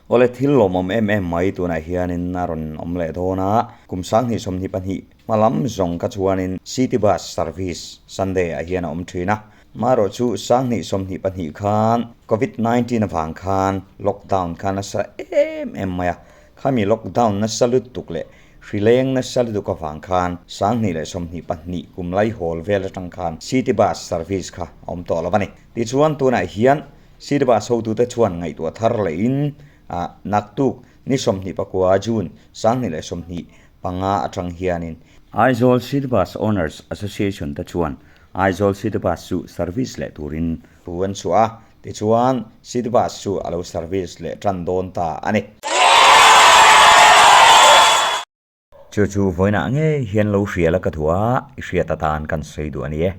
Awle thil lawmawm em em mai tunah hianin a rawn awm leh dawn a, kum 2022 hma lam zawng kha chuanin City Bus Service Sunday ah hian a awm thin a. Marawh chu 2022 khan Covid 19 avang khan lockdown kha nasa em em mai a, khami lockdown nasa lutuk leh hrileng nasa lutuk avang khan 2022 kum laihawl vel atang khan City Bus Service kha a awm tawh lo a ni. Tichuan tunah hian City Bus hotute chuan ngaihtuah thar lehin naktuk ni 24 June 2025 atang hianin Aizawl City Bus Owners Association te chuan Aizawl City Bus chu service leh turin thu an chhuah a, tichuan City Bus chu a lo service leh tan dawn ta a ni. Chu chu vawiinah ngei hian lo hria la ka duh a, i hriat atan kan sawi duh a ni e.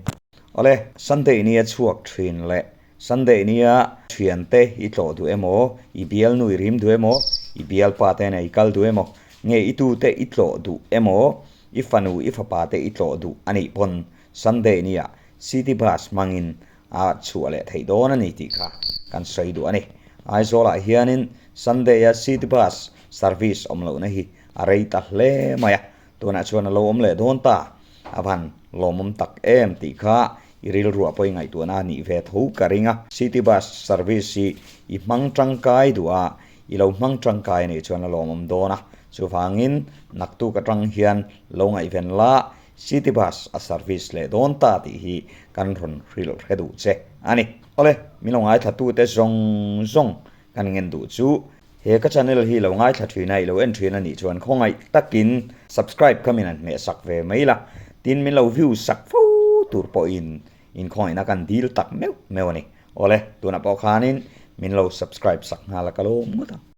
Awle, Sunday nia chhuak thin leh Sunday nia thiante i tlawh duh emaw, i bialnu i rim duh emaw, i bialpa te nen i kal duh emaw, nge i tute i tlawh duh emaw, i fanu i fapa te i tlawh duh a nih pawn Sunday nia City Bus hmangin a chhuah leh theih dawn a ni tih kha kan sawi duh a ni. Aizawlah hianin Sunday-a City Bus service awm lohna hi a rei ta hle mai a, tunah chuan a lo awm leh dawn ta. A van lawmawm tak em tih kha i rilruah pawh i ngaihtuahna a nih ve tho ka ring a. City Bus service hi i hmang tangkai duh a, i lo hmang tangkai a nih chuan a lawmawm dawn a. Chuvangin naktuk atang hian lo ngaihven la, City Bus a service leh dawn ta tih hi kan rawn hrilh hre duh che a ni. Awle, min lo ngaithla tute zawng zawng kan ngen duh chu. He ka channel hi lo ngaithla thin a, i lo en thin a nih chuan khawngaih takin subscribe kha min han hmeh sak ve mai la, tin min lo view sak fo tur pawhin inkhawngaihna kan dil tak meuh meuh a ni. Awle, tunah pawh khanin min lo subscribe sak nghal a ka lawm ngawt ang.